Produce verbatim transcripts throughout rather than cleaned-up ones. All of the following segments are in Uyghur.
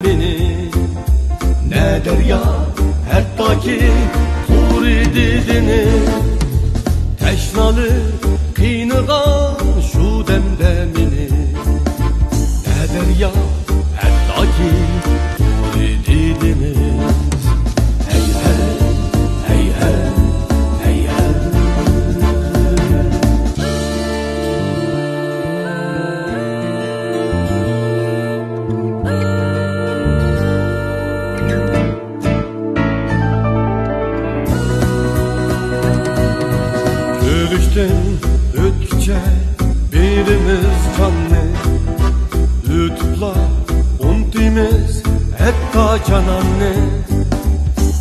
مېنى. نە دەريا ھەتتاكى قۇرۇدى دېنىز، تەشنالىق قىينىغان شۇ دەمدە مېنى. نە دەريا ھەتتاكى قۇرۇدى دېنىز. ھەي ھەي، ھەي ھەي، ھەي ھەي. كۆرۈشتىن ئۆتكۈچە بېرىمىز جاننى، ئۆتۈپلا ئۇنتۇيمىز ھەتتا جاناننى.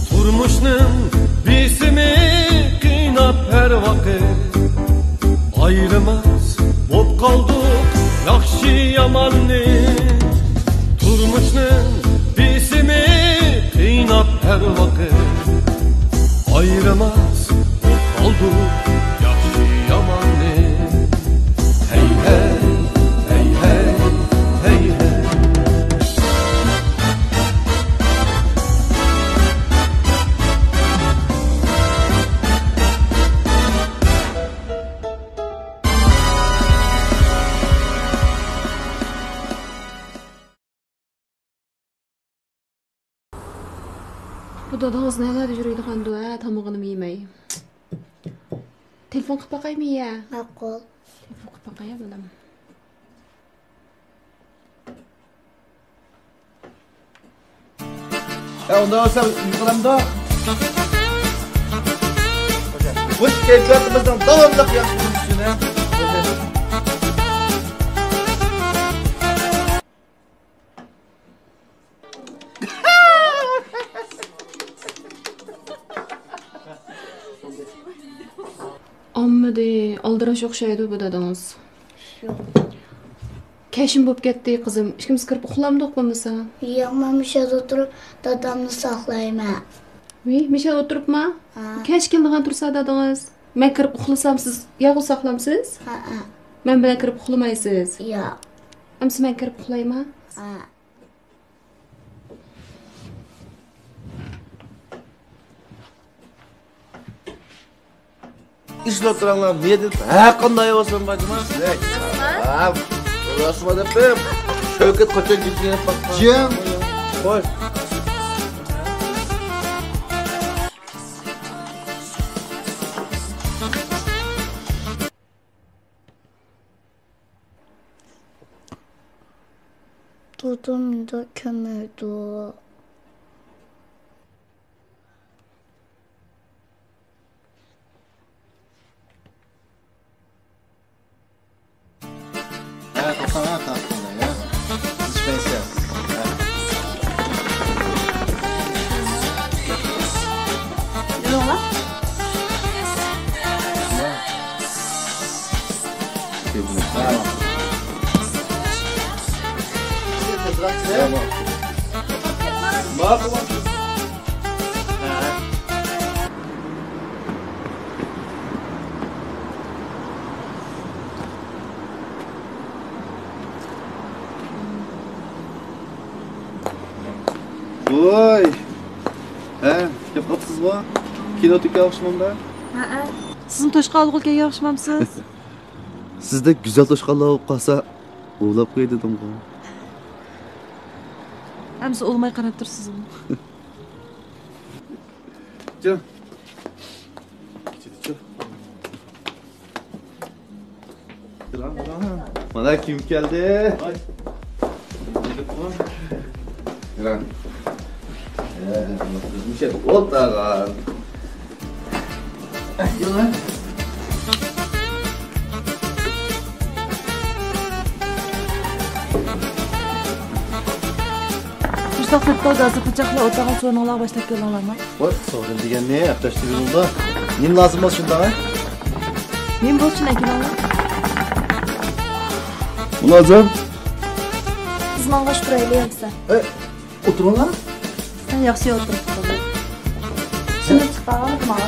تۇرمۇشنىڭ بېسىمى قىيناپ ھەر ۋاقىت، ئايرىماس بوپ قالدۇق ياخشى ياماننى. تۇرمۇشنىڭ بېسىمى قىيناپ ھەر ۋاقىت، ئايرىماس بوپ قالدۇق ياخشى ياماننى. ھەي ھەي، ھەي ھەي، ھەي ھەي. بۇ دادىڭىز نەلەردە يۈرىدىغاندۇ، ھە، تامىقىنىمۇ يېمەي. تېلېفون قىلىپ باقايمۇ يە؟ ماقۇل. تېلېفون قىلىپ باقاي، بالام. ھە، ئۇنداق بولسا ئۇيقۇلامدۇ؟ مۇشۇ كەيپىياتىمىزنىڭ داۋاملىق ياخشى بولۇشى ئۈچۈن، ھە؟ ئاممىدى، ئالدىراش ئوخشايدۇ بۇ دادىڭىز. ياق. كەچمۇ بولۇپ كەتتى، قىزىم. ئىككىمىز كىرىپ ئۇخلامدۇق بولمىسا؟ ياق، مەن مۇشۇ يەردە ئولتۇرۇپ دادامنى ساقلايمەن. ۋىي، مۇشۇ يەردە ئولتۇرۇپما؟ ھە. كەچ كېلىدىغان تۇرسا دادىڭىز. مەن كىرىپ ئۇخلىسام، سىز ياغۇ ساقلامسىز؟ ھەئە. مەن بىلەن كىرىپ ئۇخلىمايسىز؟ ياق. ئەمسە مەن كىرىپ ئۇخلايما؟ ھە. ئىشلەپ تۇراڭلار، نىيەت ئېتىپ، ھەر قانداق بولسۇن، باجىما. ھە، راسما دەپ قويۇپ، شەۋكەت قاچان كېتىشىنى باققان. جىم. خوش. دادام مېنى كۆرمەيدۇ. ھە، توختاڭ، ھە، توختاڭ، ھە. سىز پەيسە. ھە. يۈرۈڭلار. ھە. ھە. ماقۇل. ھە. ۋوي! ھە، كەپ قاپسىزغۇ؟ كىنو تۈككەن ئوخشىمامدا؟ ھەئە. سىزمۇ توشقان ئالغىلى كەلگەن ئوخشىمامسىز؟ سىزدەك گۈزەل توشقانلار بولۇپ قالسا، ئوۋلاپ قوياي دېدىمغۇ. ئەمسە ئۇلىماي قاراپ تۇرسىزغۇ؟ جان. مانا كىم كەلدى. مۇشۇنداق تۆت تال گازلىق پىچاق بىلەن ئوتتۇرىغان سورۇنۇڭلارغا باشلاپ كېلىڭلارمۇ. ۋاي، سورۇن دېگەننى ئەپتەشتە بىلىدۇ. نېمە لازىم بولسا شۇنداق، ھە؟ نېمە بولسا شۇنى ئەكېلىڭلار. مۇلازىم. بىز ماڭغاچ تۇرايلى ئەمسە. ئە، ئولتۇرۇڭلار. سەن ياخشى ئولتۇرۇپ تۇر. شۇنى چىقارغان ماڭا.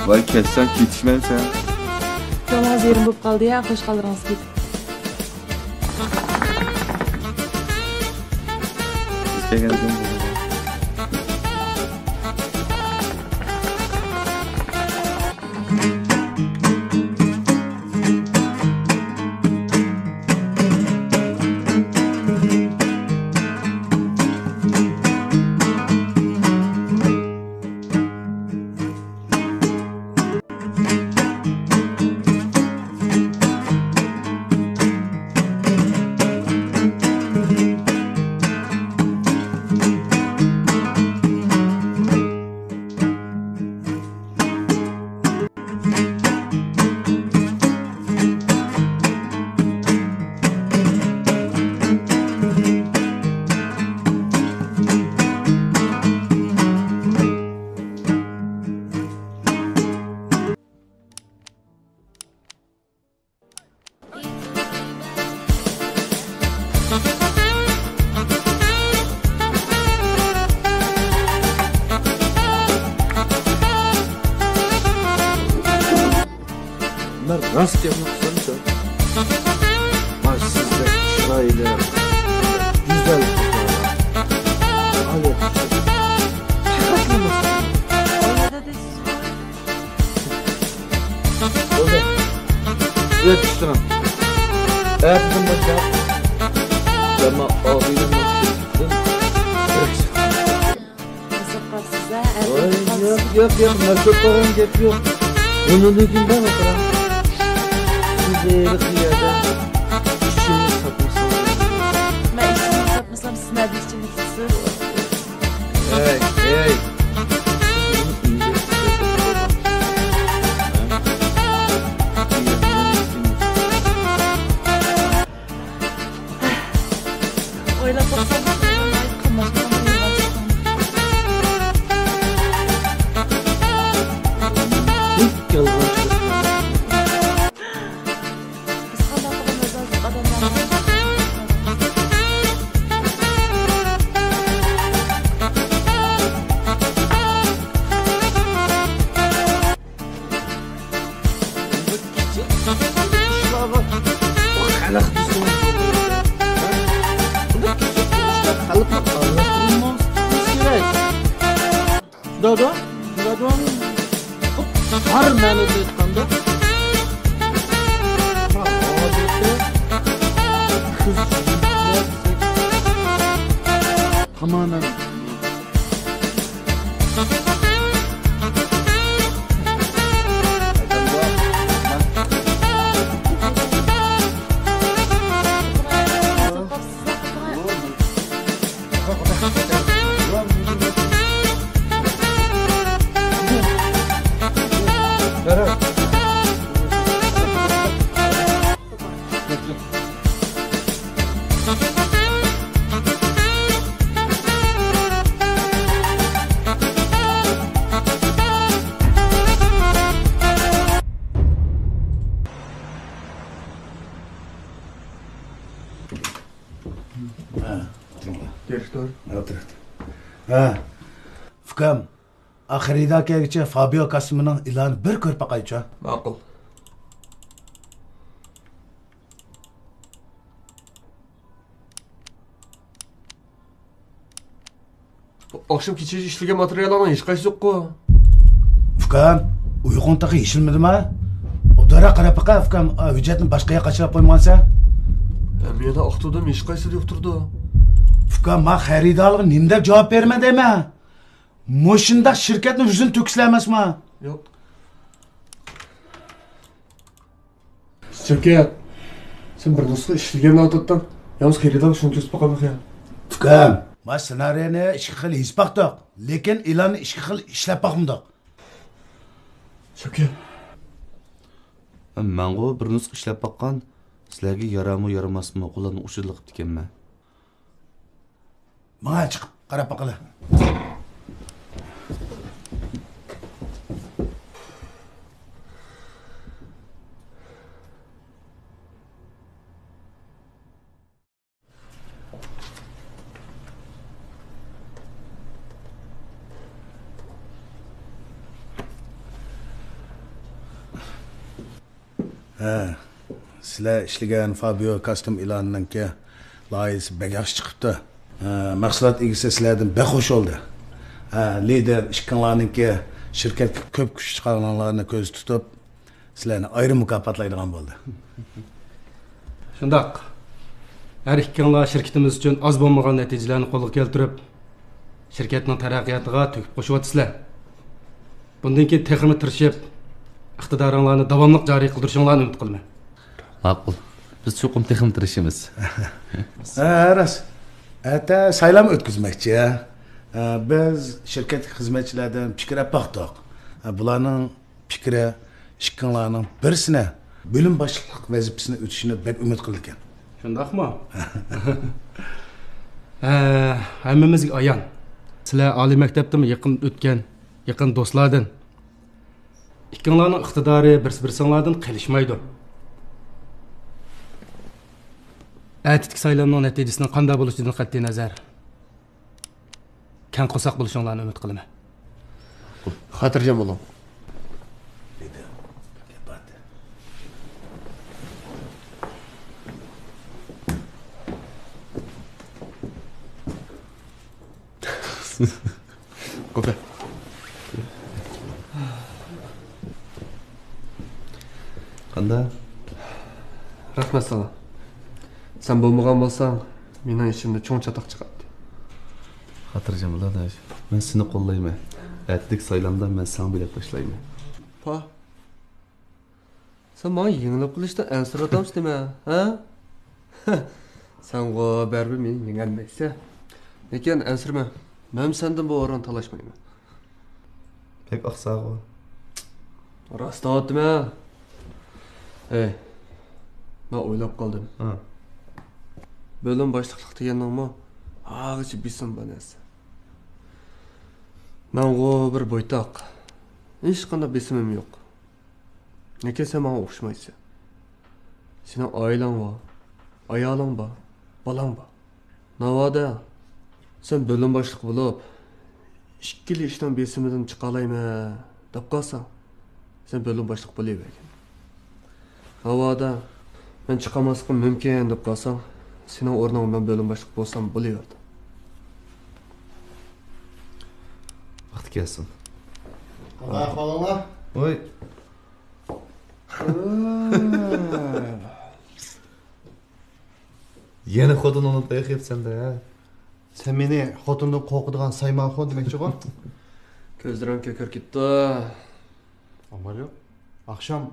ۋاي، كەتسەڭ كېتىشمەمسەن. جانىڭىز يېرىم بولۇپ قالدى يا، قوشقانلىرىڭىز كېتىپ. مەن راست گەپنى قىلسامچۇ؟ مانا سىزدەك چىرايلىق، گۈزەل قىزلار بار. بولدى. سىلەر چۈشتۈرۈڭ. ئەتىدىن باشلاپ يەنە ئابىدىن بىر كىشى قالمىدى. مەسئۇل قالسىز ھە، ۋاي، ئەتىدىن ياق، ياق، ياق، مەسئۇل قالغان گەپ يوق. بۇنىڭدىن كېيىن بار ئوتۇرۇڭ. سىز ھېلىقى يەردە ئىچىملىك ساتمىسىڭىز. مەن ئىچىملىك ساتمىسام، سىز نەدە ئىچىملىك ساتىسىز؟ ھەي، ھەي. ئويلاپ باقسام، قىلماقچىمەن. بىز قانداق قىلىمىز ھازىر ئادەملەرنى؟ بۇ كىچىك ئىشلارغا خەلق دېسىڭىز بولمايدۇ. بۇ كىچىك ئىشلار خەلقنى ئارىلاشتۇرماسلىقىمىز كېرەك. دادا، دادا، تار مەنىدە ئېيتقاندا، ھازىرقى قىز يىگىتلەر تامامەن دىرېكتور. ھە، ئۇكام. ئا، خېرىدار كەلگۈچە فابىيو كاستيۇمىنىڭ ئېلانىنى بىر كۆرۈپ باقايچۇ. ماقۇل. ئاخشام كېچىگىچە ئىشلىگەن ماتېرىياللارنىڭ ھېچقايسىسى يوققۇ. ئۇكام، ئۇيقۇڭ تېخى ئېچىلمىدىما؟ ئوبدانراق قاراپ باقە، ئۇكام، ئا، ھۆججەتنى باشقا يەرگە قاچىلاپ قويمىغانسەن؟ ھە، مەن ئاختۇردۇم، ھېچقايسىسىدا يوق تۇرىدۇ. ئۇكام، ما خېرىدارلارغا نېمە دەپ جاۋاب بېرىمەن دەيمەن؟ مۇشۇنداق شىركەتنى يۈزىنى تۆكۈسىلەر ئەمەسما؟ ياق. شەۋكەت، سەن بىر نۇسخا ئىشلىگەننى ئاتاتتىڭ. يالغۇز خېرىدارغا شۇنى كۆرسىتىپ باقايمىز يا. ئۇكام، ما سېنارىيەنى ئىككى خىل يېزىپ باقتۇق، لېكىن ئېلاننى ئىككى خىل ئىشلەپ باقمىدۇق. شەۋكەت. مەنغۇ بىر نۇسخا ئىشلەپ باققان، سىلەرگە يارارمۇ يارىماسمۇ، قوللارنى ئۇچۇرلا قىپتىكەنمەن. ماڭا چىقىپ قاراپ باقىلى. ھە، سىلەر ئىشلىگەن فابىيو كاستيۇم ئېلانىنىڭكى لايىھىسى بەك ياخشى چىقىپتۇ. ئە، مەھسۇلات ئىگىسى سىلەردىن بەك خۇش بولدى. ئە، لىدېر ئىككىڭلارنىڭكى شىركەتكە كۆپ كۈچ چىقارغانلارنى كۆزدە تۇتۇپ، سىلەرنى ئايرىم مۇكاپاتلايدىغان بولدى. شۇنداق. ھەر ئىككىڭلار شىركىتىمىز ئۈچۈن ئاز بولمىغان نەتىجىلەرنى قولغا كەلتۈرۈپ، شىركەتنىڭ تەرەققىياتىغا تۆھپە قوشۇۋاتىسىلەر. بۇندىن كېيىن تېخىمۇ تىرىشىپ، ئىقتىدارىڭلارنى داۋاملىق جارى قىلدۇرۇشۇڭلارنى ئۈمىد قىلىمەن. ماقۇل. بىز چوقۇم تېخىمۇ تىرىشىمىز. ھە، راست. ئەتە سايلام ئۆتكۈزمەكچى. ھە، بىز شىركەتتىكى خىزمەتچىلەردىن پىكىر ئەپ باقتۇق. ھە، بۇلارنىڭ پىكرى ئىككىڭلارنىڭ بىرسىنى بۆلۈم باشلىقلىق ۋەزىپىسىنى ئۆتىشىنى بەك ئۈمىد قىلىدىكەن. شۇنداقمۇ؟ ھە، ھەممىمىزگە ئايان. سىلەر ئالىي مەكتەپتىمۇ يېقىن ئۆتكەن، يېقىن دوستلاردىن. ئىككىڭلارنىڭ ئىقتىدارى بىرسى بىرسىڭلاردىن قېلىشمايدۇ. ئەتىدىكى سايلامنىڭ نەتىجىسىنىڭ قانداق بولۇشىدىن قەتئىينەزەر، كەڭ قورساق بولۇشۇڭلارنى ئۈمىد قىلىمەن. خاتىرجەم بولۇڭ. قوپە. قانداق؟ رەھمەت ساڭا. سەن بولمىغان بولساڭ، مېنىڭ ئىچىمدە چوڭ چاتاق چىقاتتى. خاتىرجەم بول ئاداش. مەن سېنى قوللايمەن. ئەتىدىكى سايلامدا مەن ساڭا بۆلەك باشلايمەن. پا. سەن ماڭا يېڭىلىپ قېلىشتىن ئەنسىرەۋاتامسەن نېمە، ھە؟ سەنغۇ بەرىبىر مېنى يېڭەلمەيسەن. لېكىن ئەنسىرىمە، مەن سەندىن بۇ ئورۇننى تالاشمايمەن. بەك ئاقساغۇ. راست دەۋاتىمەن. ھەي، مەن ئويلاپ قالدىم. ھە. بۆلۈم باشلىقلىق دېگەننىڭمۇ ھاغىچە بېسىمى بار نەرسە. مەنغۇ بىر بويتاق. ھېچقانداق بېسىمىم يوق. لېكىن سەن ماڭا ئوخشىمايسەن. سېنىڭ ئائىلەڭ بار، ئايالىڭ بار، بالاڭ بار. ناۋادا سەن بۆلۈم باشلىقى بولۇپ، ئىككىلا ئىشنىڭ بېسىمىدىن چىقالايمەن دەپ قالساڭ، سەن بۆلۈم باشلىقى بولۇۋەرگىن. ناۋادا مەن چىقالماسلىقىم مۇمكىن دەپ قالساڭ، سېنىڭ ئورنۇڭغا مەن بۆلۈم باشلىقى بولسام بولۇۋەردى. ۋاقتى كەلسۇن. قانداق ئەھۋالىڭلار؟ ۋوي. يەنە خوتۇن ئۇنتۇپ قېلىپسەن-دە. سەن مېنى خوتۇندىن قورقىدىغان سايماخۇن دېمەكچىغۇ؟ كۆزلىرىڭ كۆكىرىپ كېتىپتۇ. ئامال يوق. ئاخشام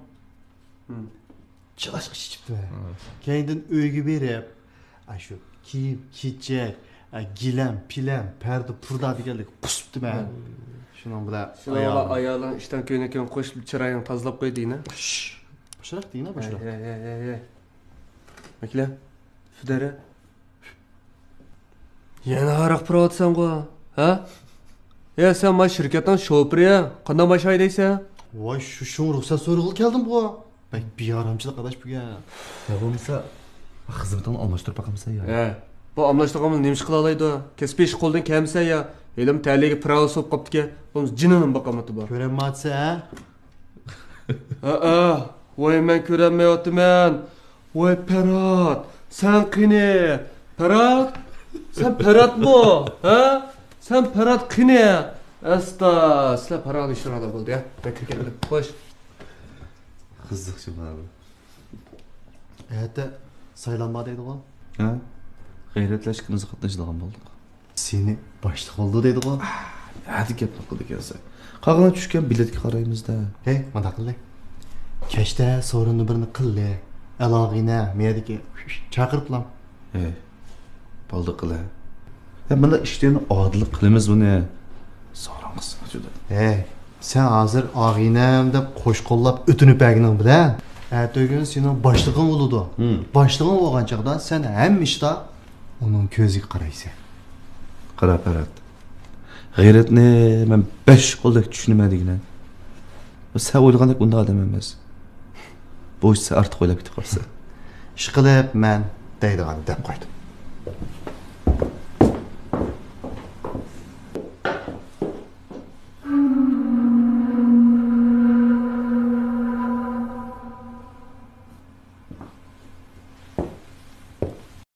چىلاشقا چېچىپتىمەن. ھە. كەينىدىن ئۆيگە بېرىپ، ئاشۇ كىيىم كېچەك، گىلەم پىلەم، پەردە پۇردا دېگەنلىككە قۇسۇپتىمەن. ھە. شۇنىڭ بىلەن شۇنىڭ بىلەن ئايالىڭ ئىشتان كۆينىكىنى قوشۇپ، چىرايىڭنى تازىلاپ قوي دېگىنە. شش، باشراق دېگىنە، باشراق. ھەي، ھەي، ھەي، ھەي، ھەي. مەكلە، فىدەرە. يەنە ھاراق پۇراۋاتىسەنغۇ، ھە؟ يا، سەن ما شىركەتنىڭ شوپۇرى، قانداق ماشىنا ھەيدەيسەن؟ ۋاي، شۇ، شۇڭا رۇخسەت سورىغىلى كەلدىمغۇ. بەك بىئارامچىلىق ئاداش بۈگۈن. يا بولمىسا، خىزمىتىڭنى ئالماشتۇرۇپ باقامسەن يا؟ ھە، بۇ ئالماشتۇرغانمۇ نېمە ئىش قىلالايدۇ؟ كەسپىي ئىش قولدىن كەلمىسە يا، ھېلىمۇ تەلىيىگە پىراۋىسى بولۇپ قاپتىكەن، بولمىسا جېنىنىمۇ باقالمايدۇ بۇ. كۆرەلمەيسەن، ھە؟ ھەئە، ۋاي، مەن كۆرەلمەيۋاتىمەن. ۋاي پەرھات، سەن قېنى؟ پەرھات؟ سەن پەرھاتمۇ؟ ھە؟ سەن پەرھات قېنى؟ ئەستا، سىلەر پاراڭلىشىۋېرىڭلار بولدى، ھە؟ مەن كىرىپ كەتتىم. خوش. قىزىق شۇ بۇ. ئەتە سايلام بار دەيدىغۇ؟ ھە؟ غەيرەتلەر ئىككىمىز قاتنىشىدىغان بولدۇق. سېنى باشلىق بولدى دەيدىغۇ؟ ئا، نەدە گەپنى قىلىدىكەنسەن؟ قالغىنى چۈشكەن بېلەتكە قارايمىز-دە. ھەي، مۇنداق قىللى. كەچتە سورۇننى بىرنى قىللى. ئالاغىنە، مەيەردىكى چاقىرىپلام. ھەي، بالدۇر قىلە. ھە، مانا ئىشتىن ئادىل قىلىمىز بۇنى. سورۇن قىلسا جۇدا. ھەي، سەن ھازىر ئاغىنەم دەپ قوش قوللاپ ئۆتۈنۈپ بەرگىنىڭ بىلەن، ئەتىگۈن سېنىڭ باشلىقىڭ بولىدۇ. ھىم. باشلىقىڭ بولغان چاغدا سەن ھەممە ئىشتا ئۇنىڭ كۆزىگە قارايسەن. قارا پەرھات. غەيرەتنى مەن بەش قولدەك چۈشىنىمەن دېگىنە. سەن ئويلىغاندەك ئۇنداق ئادەم ئەمەس. بۇ ئىش سەن ئارتۇق ئويلاپ كېتىپ قاپسەن. ئىشقىلىپ مەن دەيدىغاننى دەپ قويدۇم.